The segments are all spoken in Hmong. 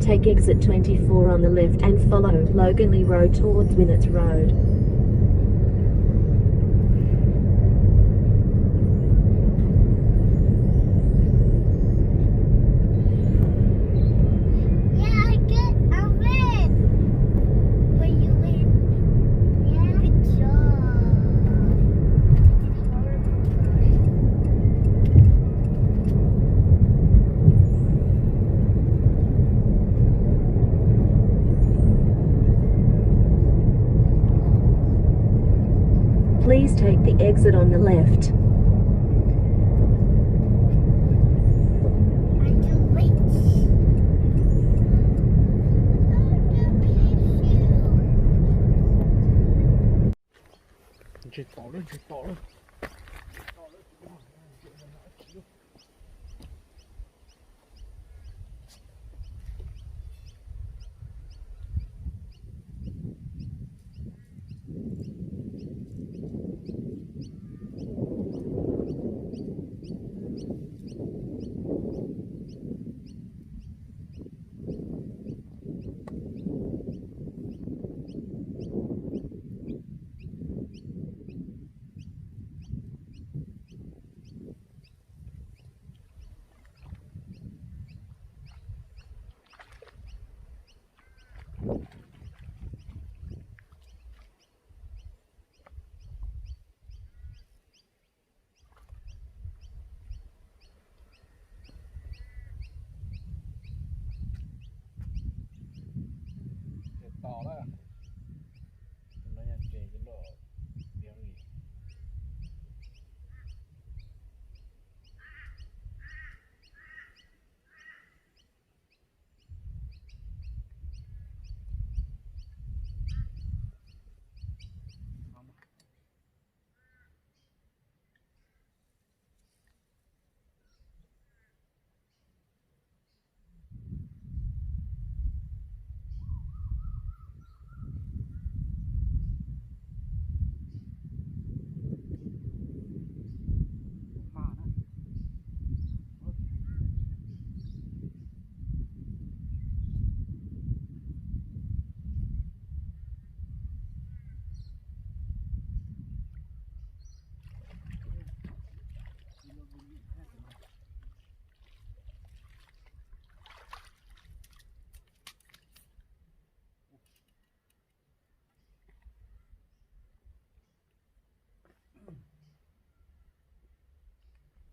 Take exit twenty-four on the left and follow Loganlea Road towards Winnett Road. Yeah, I get a win. Where you win? Yeah. Good job. Please take the exit on the left. Ntshe tom lawm, ntshe tom lawm. Tom lawm. Tus no yog ntses cov loj, piav li.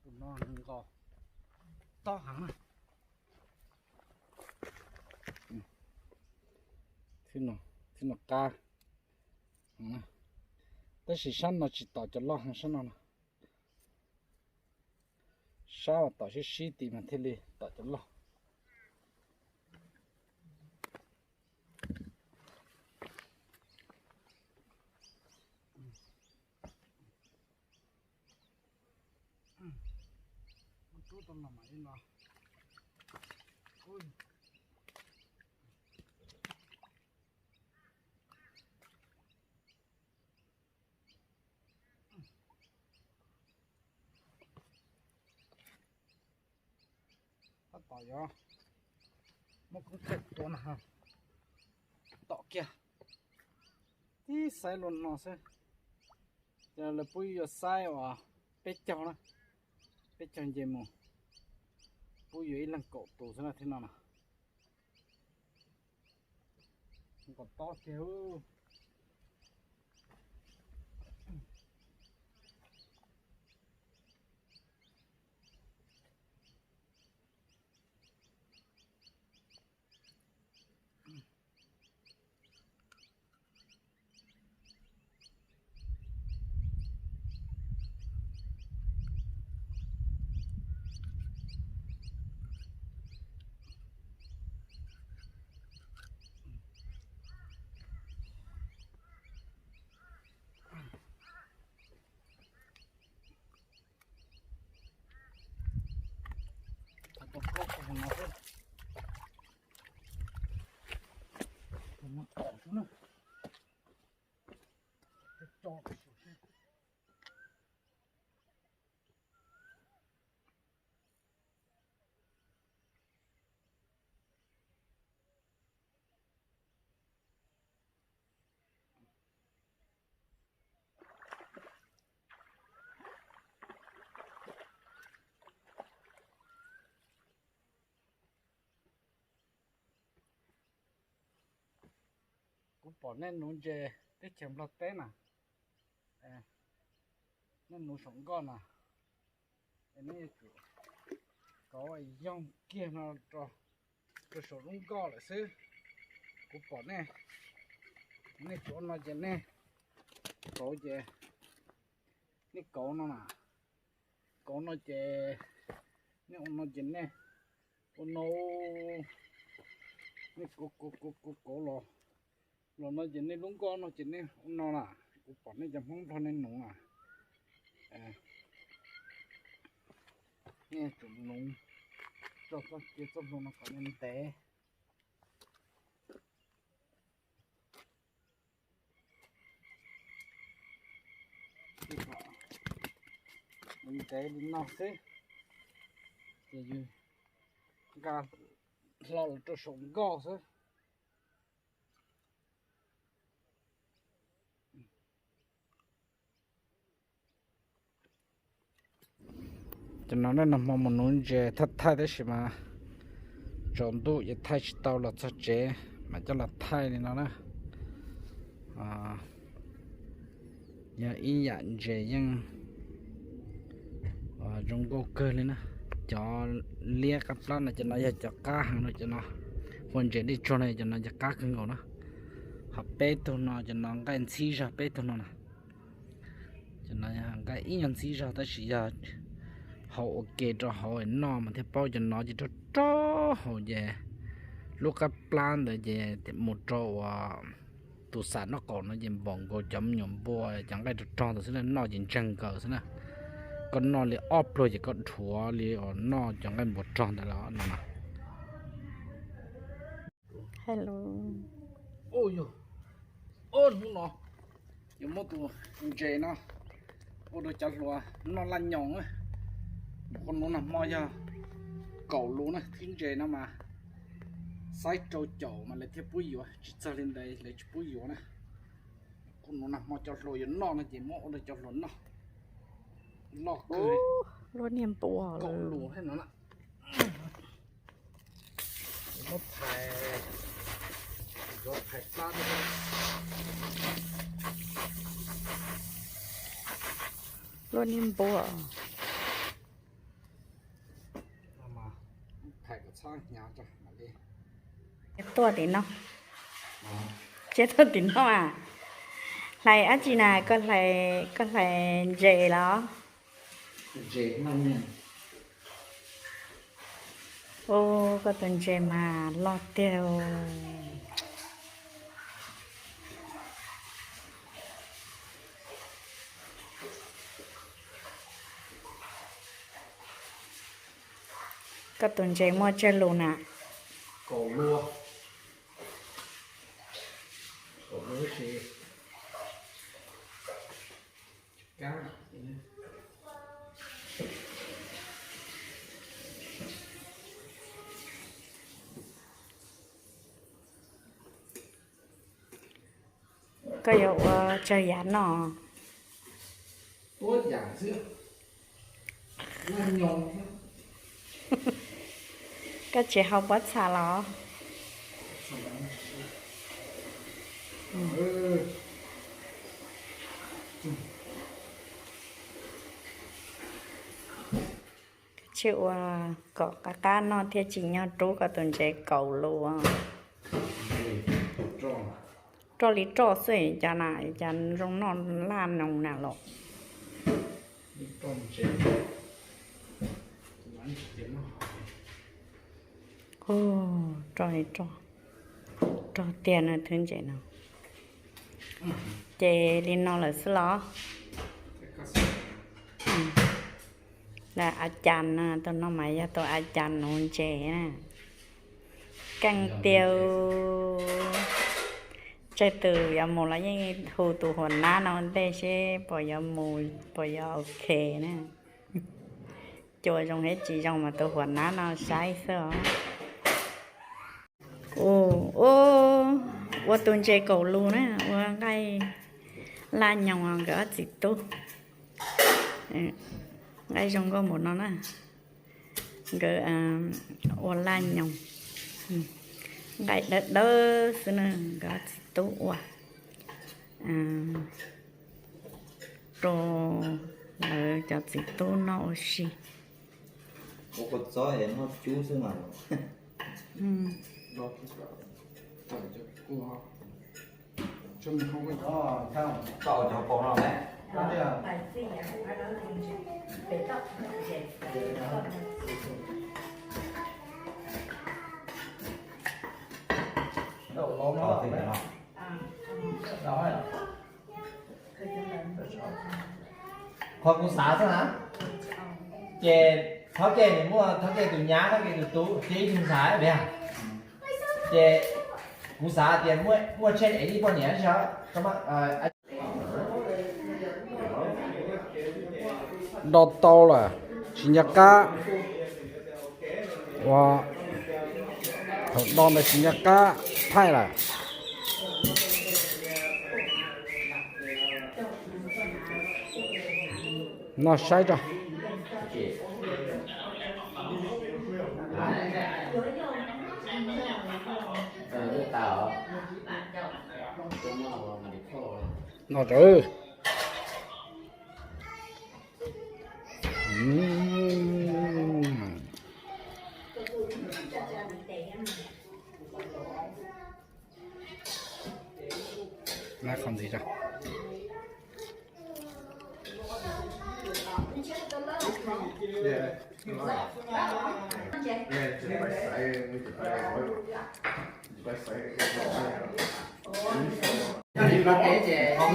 Tus no nkaus tob heev na. Thib no, thib no qab. Tab sis sab no tsis tom cov loj heev sab no no. Sab uas tom sib sib tid mas thiaj li tom cov loj. Tab tom yuav muab koob txuj tua no, tom kiag tib xaiv los no xwb. Ces lawv pub yuav xaiv uas peb caug na, peb caug nce mus, pub yuav ib leeg kaum tus xwb na thib no na. Nkaus tob tiag. Kuv pom nej nuv ntses teb chaws Nplog teb na, nej nuv saum nkoj na, nej yuav tsum kauv yoog kiag no rau saum lub nkoj lawm xwb. Kuv pom nej, nej tsuav no ces nej kauv ces nej kauv no na, kauv no ces nej ua no ces nej ua no, nej kauv kauv kauv kauv los, los no ces nej lub nkoj no ces nej ua no na. Kuv pom nej cov Hmoob Nplog nej nuv na, nej yuav tsum nuv, tso txoj cia txoj hlua no kom ntev, ntev li no xwb, ces yus nqa hlo los rau saum nkoj xwb. Cov no nag hmo mus nuv ntses thaij thaij tab sis mas tsaus ntuj ces thaij tsis tau los txog tsev mas coj los thaij li no na. Yog ib yam ntses yeej zoo nkauj kawg li na. Cov liab qab plab no cov no yog cov qab heev no, cov no hua ntses dej tsuag no cov no cov qab kawg nkaus na. Ho peb tug no cov no nqaij ntxhib zog peb tug no na. Cov no nqaij ib nyuag ntxhib zog tab sis yog haus ua ke rau hauv noj mas thiaj paub. Cov no ces rog rog haus ces lub qab plab ntawd ces mus rau uas tus xam noj qaum no ces npaum nkaus cov me nyuam npua cov nqaij rog rog ntawd xwb na, noj ces ntseeg nkaus xwb na. Koj noj li ob pluag ces koj dhuav li uas noj cov nqaij npua rog ntawd los no. Hnub no yuav muab tus ntses no ua rau cov hluas noj laj nyoos. Qhov nuv nag hmo yog kaum lus na, thib ntses no mas xaiv rau caum mas lawv thiaj pub yuav, tsis txog li ntawd lawv tsis pub yuav na. Qhov nuv nag hmo cov hluas yuav noj no ces muab ua rau cov hluas noj. Loj kawg, lub niag npua kaum lus thiab no na. Muab phais, yuav phais plab thiab. Lub niag npua. Phais kom txhob hnyav rau mam li. Tuaj tim no. Tsis tuaj tim no a. Hlais dab tsi na, koj hlais ntses los? Ub, koj tus ntses mas loj tiag. Koj tus ntses muaj tsawg lus na? Kaum lus. Koj yuav ua tsawg yam noj? Koj tsis hau pob txha los? Tsis ua kom qab qab noj thiaj tsim nyog rub koj tus ntses kaum lus. Roj li roj xwb cas na, cas zoo noj laj noos na los. Roj li roj, rog tiag no thwb ntses no. Ces li no lawm xwb los? Lawm a cas no, tus no mas yog tus a cas nuv ntses na. Keej tiag. Tsawg tus yuav mus los yeej hu tus huas nab no ua ntej seb puas yuav mus puas yuav ok na. Cua zoo thiab tsis zoo mas tus huas nab no saib xwb os. Ua, ua tus ntses kaum lus na, ua nqaij laj nyoos nkawd ob txiv tub. Nqaij zoo nkauj npaum no na. Nkawd ua laj nyoos. Nqaij dawb dawb xwb na, nkawd txiv tub ua rau lawv cov txiv tub noj ua si. Qhov kuv xav xwb na, ces Thov Ke nws muaj Thov Ke tus nyab, Thov Ke tus tub thiab ib tug ntxhais, ces kuv xav tias muaj Tsheej ev ib poj niam tso. Do tau lawm, tsis nco qab. Ua, thaum do ntawd tsis nco qab thaij lawm. Noj saib tso. Noj tso. Qhov ntxiv tso.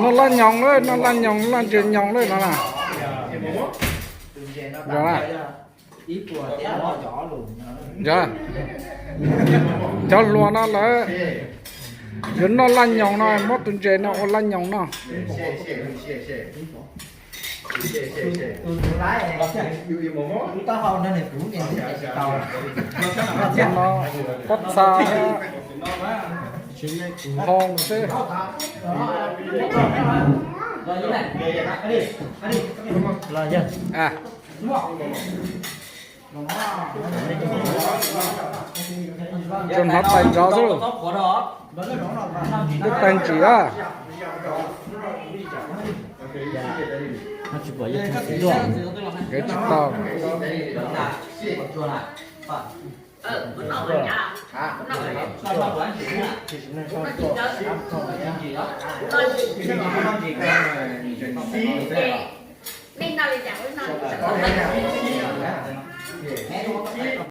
Noj laj nyoos lawm, noj laj nyoos, laj ntses nyoos lawm no na. Yog na. Yog, cov hluas no lawv yuav noj laj nyoos no, muab tus ntses no ua laj nyoos no. No pob txha thiab hoo xwb. Tso hnov tais nrov xwb. Twb tag ntsim a. Kev tsis tau.